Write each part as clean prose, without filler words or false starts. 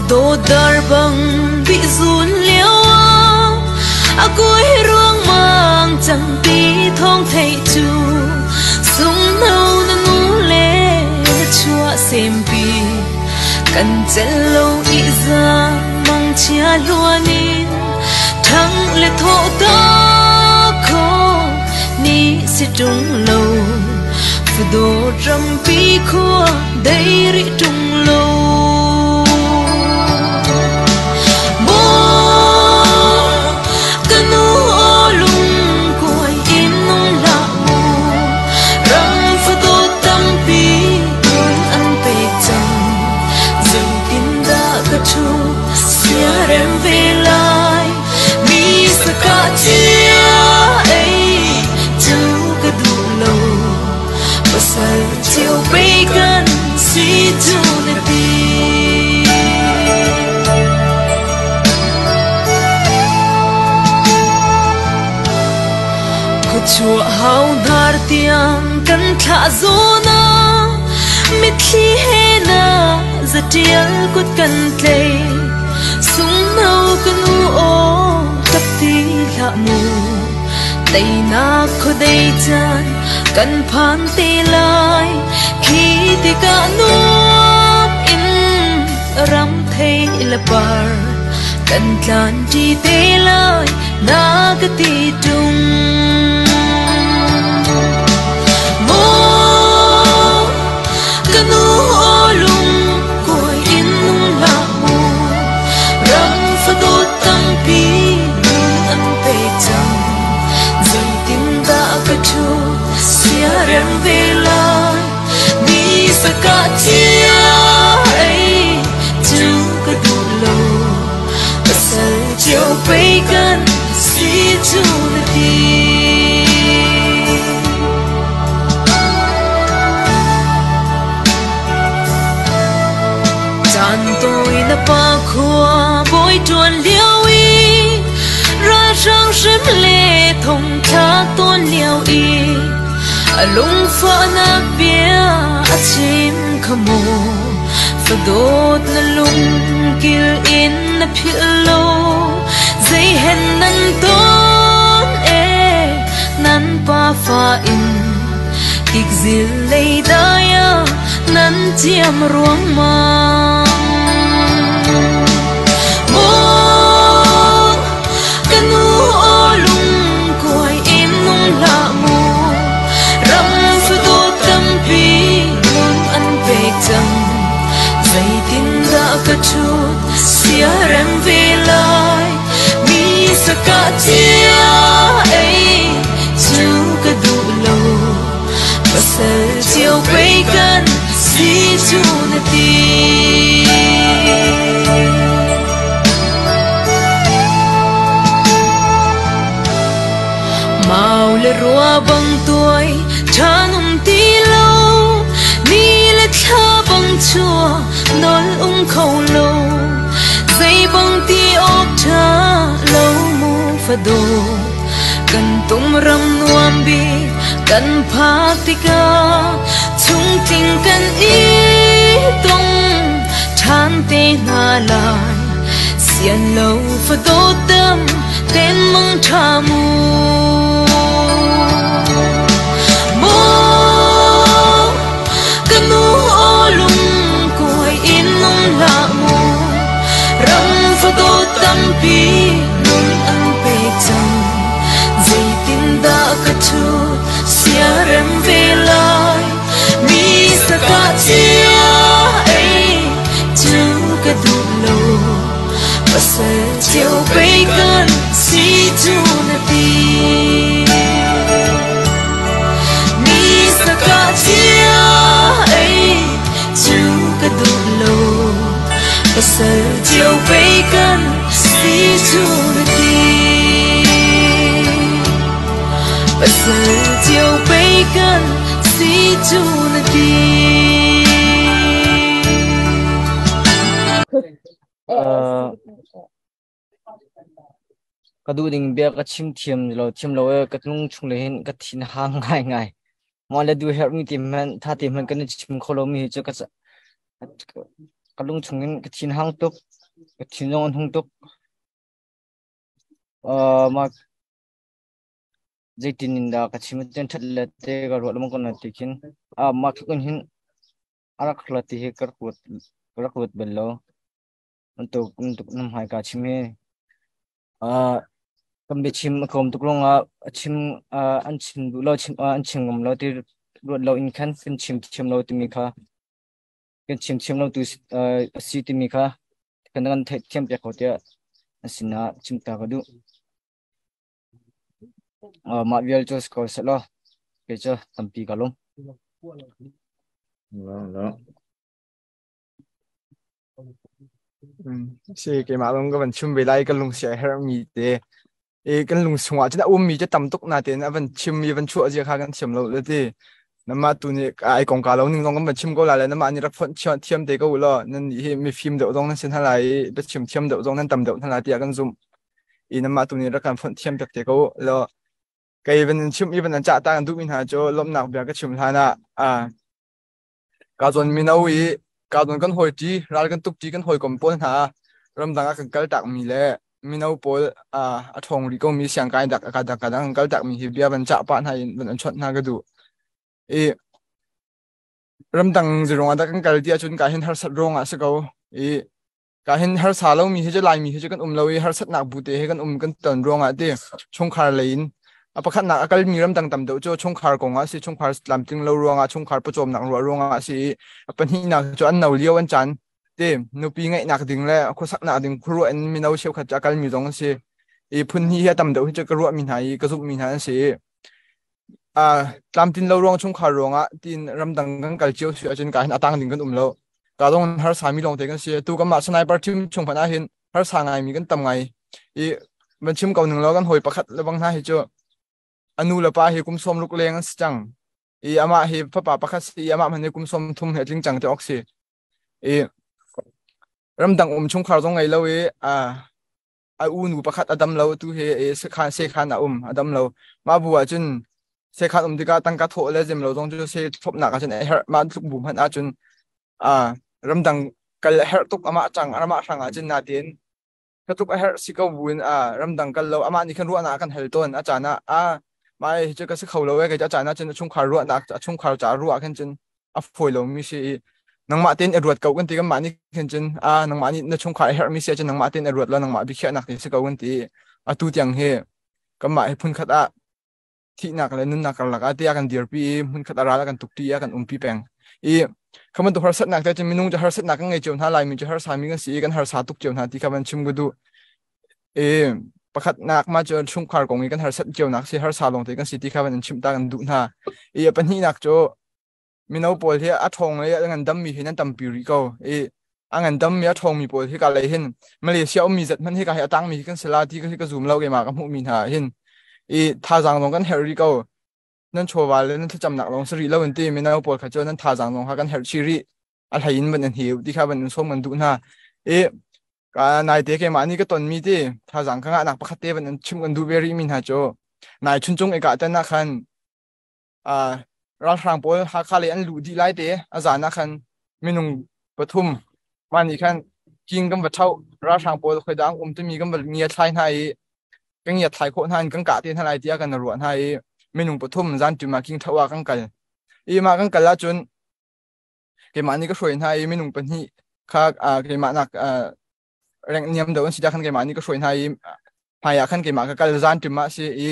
Fado dar bang bi zun lio a kuai ruang mang cang ti thong thei chu sung no na nu le na chua sem pi kan chel lo i za mang chia luanin thang le tho ta kho ni si tung lo Fado ram pi khua dei ri tung lo Mo kanu lung kuai in nung la mu ram fado tampi nun an pek cang zeitin dah ka thu sia rem ve lai mi saka chia ei chu ka duh lo pasal chiu pe kan si chu na ti Chùa hau dar tiang kan thla zona mitthli he na zatial kut kan tlei sung no kanu o tap ti hlah mu tei nak khuadei caan kan phan te lai khi tikah nuam in ram thei le par kan tlan ṭi te lai na ka ti ṭung. Maw ka nu aw lung kuai in nung hlah mu ram fadawt tampi nun an pek cang zeitindah ka ṭhut siarem ve lai mi saka chia ei cu ka duh lo pasal cio pei kan si cu na ti. Caan tawi na pa khua bawi ṭuan lio i ralhrang hrem le thongthlak tawn lio i a lungfahnak bia a chim kha mu fadawt na lungkil in na philh lo zei hen nan ton e nan pa fa in tikzil lei dai ah nan ciam ruangmang. Maw ka nu aw lung kuai in nung hlah mu ram fadawt tampi nun an pek cang zeitindah ka ṭhut siarem ve lai mi saka chia ei cu ka duh lo pasal cio pei kan si cu na ti. Mau le rua bang tuai ṭhan um ti lo ni le thla bang chua nol um kho lo zei bang ti awk ṭha lo mu fado kan tum ram nuam bik kan phak tikah chungtling kan i tong ṭhan te hna lai sian lo fado tam ten mang ṭha mu. Maw ka nu aw lung kuai in nung hlah mu ram fado tampi nun an pek cang zeitindah ka ṭhut siarem ve lai mi saka chia ei cu ka duh lo pasal cio pei kan si cu na ti. Mi saka chia ei cu ka duh lo pasal cio pei kan si cu na ti. Pasal cio pei kan si cu na ti. Ka duh ding bia ka chim thiam lo thiam lo e ka tlung chung le hin ka thin hang ngai ngai. Mo le du herh mi ti hmanh tha ti hmanh kan i chim kho lo mi hi cu ka ka lung chung in ka thin hang tuk. Ka thin zong an hung tuk. Mah zeitin in dah ka chim cun ṭhat le te ka ruah lengmang ko na ti khin mah tluk in hin a rak hlat ti hi ka rak ruat bal lo. Bantuk bantuk na hmai ka chim hi kan biachim a tlawm tuk ruangah a chim an chim duh lo chim an chim ngam lo ti ruat lo in khan kan chim thiam lo timi kha kan chim thiam lo tu a si timi kha kan kan theih thiam piak ko tiah an sinah chim ta ka duh. Mah vial cu si ko seh law kei cu tampi ka lung. Si keimah zong ka van chim ve lai ka lung sia herh mi te e kan lung chungah cun a um mi cu tam tuk na tein a van chim mi van chuah zia kha kan thiam lo le ti nama tu nih ai kong ka lo ning zong kan van chim ko la le nama nih rak fonh thiam te ko u law nan nih hi mifim deuh zong nan sin hna lai i biachim thiam deuh zong nan tam deuh hna lai tiah kan zumh i nama tu nih rak kan fonh thiam piak te ko u law kei van chim i van an cah ta kan duh mi hna cu lawmhnak bia ka chim hlan ah Ka zawn mino i ka zawn kan hawiṭi, ral kan tukṭi kan hawikom pawl hna ramdang ah kan kaltakmi le mino pawl a ṭhawng rih komi siangkai dak ka dang ka dang kan kaltakmi hi bia van cah pah hna in van an chawnh hna ka duh. I ramdang zirong ah dah kan kal ti ahcun ka hin harsat ruang ah si ko. I ka hin harsa lomi hi cu Laimi hi cu kan um lo i harsatnak bu te he kan um kan ton ruangah ti chungkhar lei in a pakhatnak a kalmi ramdang tam deuh cu chungkhar kong ah si chungkhar tlamtling lo ruangah chungkhar pawcawmnak ruah ruangah si i a pahnihnak cu an no lio an caan ti nupi ngeihnak ding le khuasaknak ding khuaruah in mino cheukhat cu a kalmi zong an si i phun hnih hi a tam deuh hi cu ka ruahmi hna i ka zumhmi hna an si i tlamtlin lo ruang chungkhar ruangah tiin ramdang kan kal cio si ahcun ka hin a tang ding kan um lo ka dong harsa mi lawng te kan si tu kan mah sniper team chung hmanh ah hin harsa ngai mi kan tam ngai i van chim ko ning lo kan hawi pakhat le bang hna hi cu anu le pa hi kum 60 leng an si cang i amah hi fapa pakhat si i amah hmanh hi kum 30 he tling cang te ok si i ramdang um chungkhar zong ngei lo i a u nu pakhat a dam lo tu hi sekhan sekhan a um a dam lo mah bu ah cun sekhan um tikah tangka thawh le zem lo zong cu se thlopnak ah cun a herh mah tluk bu hmanh ah cun a ramdang kal a herh tuk amah chang amah hrang ah cun natin ka tluk a herh si ko buin a ramdang kal lo amah nih khan ruahnak kan hal tawn a caan ah a mah hi cu ka si kho lo e kei cu a caan ah cun chungkhar ruahnak chungkhar ca ruah khan cun a fawi lomi si i nangmah tein i ruat ko kan ti kanmah nih khin cun a nangmah nih na chungkhar a herhmi si ahcun nangmah tein i ruat law nangmah biakhiahnak te si ko kan ti atu tiang hi kanmah hi phunkhat ah thihnak le nunnak karlak ah tiah kan dirpi i hmunkhat a ral a kan tukti a kan umpi peng i kha bantuk harsatnak te cun minung cu harsatnak kan ngei cio hna laimi cu harsa mi kan si i kan harsa tuk cio hna ti kha van chim ka duh i pakhatnak ma cu chungkhar kong i kan harsat cio nak si harsa lawng te kan si ti kha van in chimh ta kan duh hna i a pahnihnak cu mino pawl hi a ṭhawng le a ngandammi hi nan tampi rih ko i a ngandammi a ṭhawngmi pawl hi ka lei hin Malaysia ummi zat hmanh hi ka hi a tangmi hi kan si la ti ka hi ka zum lo keimah ka hmuhmi hna hin i thazaang zong kan herh rih ko nan chawva le nan thlacamnak lawng si rih lo in ti mino pawl kha cu nan thazaang zong kha kan herh chih rih a hlei in van in hiu ti kha van in sawm kan duh hna i nai te keimah nih ka tonmi ti thazaang ka ngahnak pakhat te van in chim kan duh ve rih mi hna cu nai chuncung i ka tan ah khan Ralhrang pawl Hakha lei an luh dih lai te a zan ah khan minung pathum mah nih khan king kan va ṭhoh. Ralhrang pawl khoidang um timi kan va ngiathlai hna i kan ngiathlai khawh hna in kan kah te hna lai tiah kan ruah hna i minung pathum zanṭim ah king ṭhoh ah kan kal. I mah kan kal ahcun keimah nih ka hruai hna i minung pahnih kha keimah nak reng niam deuh an si tiah khan keimah nih ka hruai hna i hmai ah khan keimah ka kal zanṭim ah si i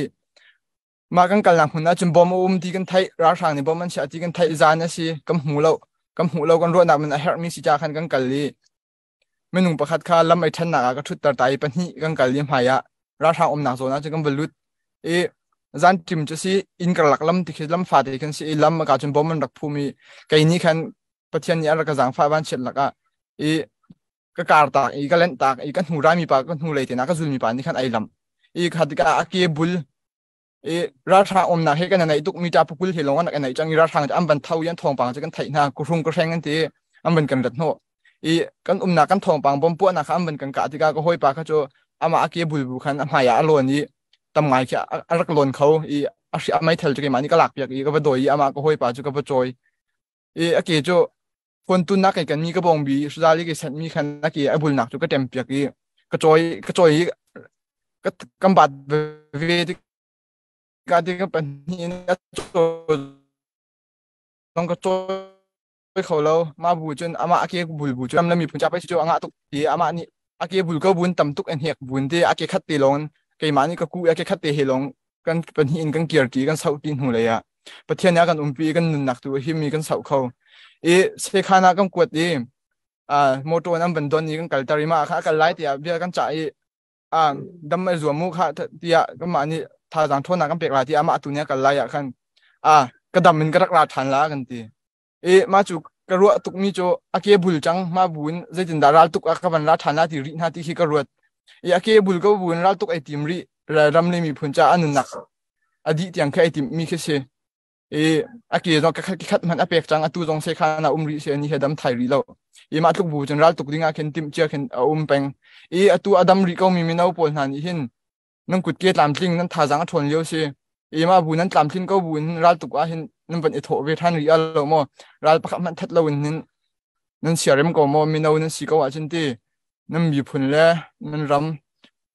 Mah kan kalnak hmun ahcun bom a um ti kan theih, ralhrang nih bom an chiah ti kan theih, zan a si, kan hmu lo. Kan hmuh lo, kan ruahnak man a herhmi si ca khan kan kal i minung pakhat kha lam ei ṭhennak ah ka ṭhutter ta i pahnih kan kal i hmai ah ralhrang umnak zawn ah cun kan va lut i zan ṭim cu si inn karlak lam ti khi lam fate khan si i lam ka cun bom an rak phum i kei nih khan Pathian nih a rak ka zaangfah vanchiat lakah i ka kar tak i ka lent tak i ka hnu raimi pa ka hnu lei te na ka zulmi pa nih khan ai lam i kha tikah a ke bul i ralhrang umnak he kan naih tuk mi ta pukul he lawng an naih cang i ralhrang an van tho i an thawngpang cu kan theih hna kuhrung ka hreng an ti an van kan rat hnawh i kan umnak kan thawngpang bom puahnak kha an van kan kah tikah ka hawipa kha cu amah a ke bul bu khan a hmai ah a lawn i tam ngai khi a rak lawn kho i a hri a meithal cu keimah nih ka lak piak i ka va dawi i amah ka hawipa cu ka va cawi i a ke cu Phone tun nak kan mi ka bong bi suzali ke sat mi khan na ke a bul nak chu ka tem piak i ka choi ka choi i ka kan bat ve ti ka ti ka pan ni na zong ka choi kho lo ma bu chun ama ake bul bu chu am la mi phun cha pa chu anga tuk ti ama ni ake bul ko bun tam tuk en hek bun te ake khat te long keimah nih ka ku ake khat te he long kan pahnih in kan kir ti kan sauh ti hnu lei ah Pathian ah kan umpi kan nunnak tu hi mi kan sauh kho i sekhana kan kuat i a motor an van don i kan kalter i ma kha kal lai tiah bia kan cah i a dam ai zuam mu kha tiah kan mah nih thazaang ṭhawnnak kan pek lai tiah amah tu nih a kal lai ah khan a ka dam in ka rak ra ṭhan la kan ti i mah cu ka ruah tukmi cu a ke bul cang ma bu in zeitindah ral tuk ah ka van ra ṭhan la ti rih hna ti khi ka ruat i a ke bul ko bu in ral tuk ai tim rih ram le miphun ca a nunnak a dih tiang khi ai tim mi khi si i a ke zong ka khat khat hmanh a pek cang atu zong se khan a um rih se ni he dam thai rih lo i mah tluk bu cun ral tuk ding ah khin timh cia khin a um peng i atu a dam rih ko mi mino pawl hna nih hin nan kutke tlamtling nan thazaang a ṭhawn lio si i mah bu nan tlamtlin ko bu in ral tuk ah hin nan van i thawh ve ṭhan rih lo maw ral pakhat hmanh that lo in hin nan siarem ko maw mino nan si ko ahcun ti nan miphun le nan ram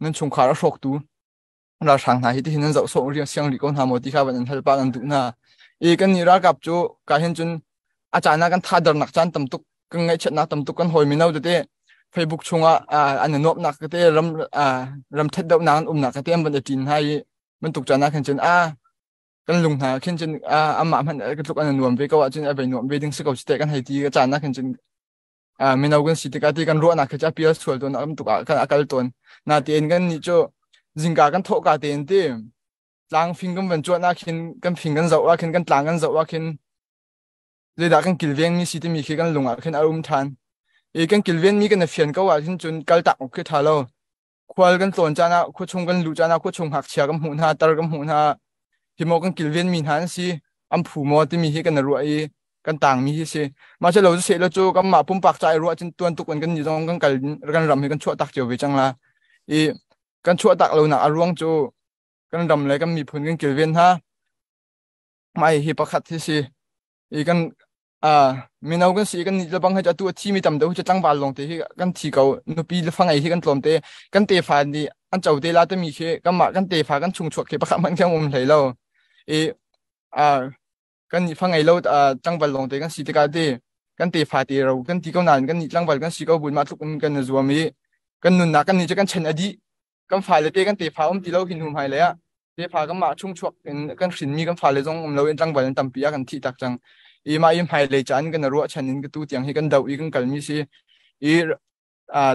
nan chungkhar a hrawktu ralhrang hna hi ti hin nan zoh sawh riang siang rih ko hna maw ti kha van an hal pah nan duh hna i kan nih ralkap cu ka hin cun a caan ah kan thadernak caan tam tuk kan ngaihchiatnak tam tuk kan hawi mino tete Facebook chungah an i nuamhnak tete ram ram that deuhnak an umnak tete an van i ṭin hna i bantuk caan ah khin cun a kan lung hna khin cun amah hmanh ka tluk an nuam ve ko ahcun a ve nuam ve ding si ko te kan hei ti ka caan ah khin cun mino kan si tikah ti kan ruahnak khi cu a pial sual tawn am tuk ah kan a kal tawn na tein kan nih cu zingka kan thawh ka tein ti tlang fing kan van cuan ah khin kan fing kan zoh ah khin kan tlang kan zoh ah khin zeidah kan kilveng mi si timi khi kan lung ah khin a um ṭhan i kan kilven mi kan i fian ko ah hin cun kal tak awk khi ṭha lo khual kan tlawn caan ah khuachung kan luh caan ah khuachung ngakchia kan hmuh hna tar kan hmuh hna hi maw kan kilven mi hna an si an phu maw timi hi kan ruah i kan tang mi hi si mah cu lo cu seh lo cu kanmah pumpak ca i ruah cun tuan tuk in kan nih zong kan kal kan ram hi kan chuah tak cio ve cang la i kan chuah tak lo nak a ruang cu kan ram le kan miphun kan kilven hna mai hi pakhat hi si i kan mino kan si kan nih lebang hi atu a thi mi tam deuh hi tlangval lawng te hi kan thi ko nupi le fa ngei hi kan tlawm te kan tefa nih an co te la timi khi kanmah kan tefa kan chung chuak khi pakhat hmanh khi um hlei lo i kan nih fa ngei lo tlangval lawng te kan si tikah te kan tefa te ro kan ti ko nain kan nih tlangval kan si ko bun mah tluk in kan zuam i kan nunnak kan nih cu kan chen a dih kan fale te kan tefa um ti lo hin hnu hmai le ah tefa kan mah chung chuak in kan hrinmi kan fale zong um lo in tlangval in tampi ah kan thih tak cang i mah i hmai lei caan kan ruah chan in ka tu tiang hi kan do i kan kalmi si i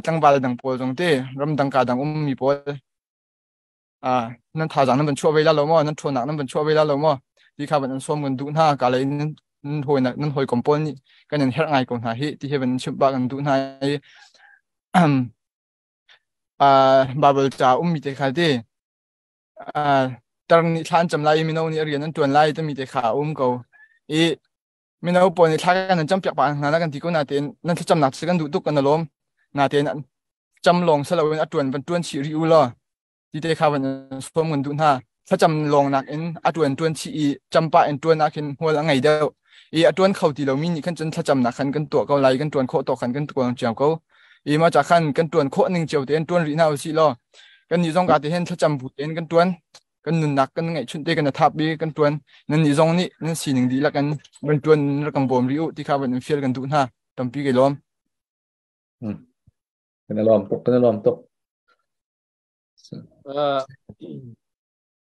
tlangval dang pawl zong te ramdang ka dang ummi pawl nan thazaang nan van chuah ve la lo maw nan ṭhawnnak nan van chuah ve la lo maw ti kha van an sawm kan duh hna ka lei nan hawi nan hawikom pawl nih kan in herh ngai ko hna hi ti he van chimh ba kan duh hna i Baibal ca ummi te kha ti tar nih thla an cam lai i mino nih rian an ṭuan lai timi te kha a um ko i mino pawl nih thla kan an campiak pah hna na kan ti ko natein nan thlacamnak cu kan duh tuk kan lawm natein cam lawng si loin a ṭuan van ṭuan chih rih u law ti te kha van sawm kan duh hna thlacam lawng nakin a ṭuan ṭuan chih i cam pah in ṭuan ah khin hmual a ngei deuh i a ṭuan kho ti lomi nih khan cun thlacamnak khan kan tuah ko lai kan ṭuan khawh tawk khan kan tuan cio ko i mah ca khan kan ṭuan khawh ning cio tein ṭuan rih hna usih law kan nih zong ka te hin thlacam bu tein kan ṭuan kan nunnak kan ngeihchunh te kan thap i kan ṭuan nan nih zong nih nan sining dihlak in van ṭuan rak kan bawm rih u ti kha van in fial kan duh hna tampi kai lawm. Kan i lawm tuk kan i lawm tuk.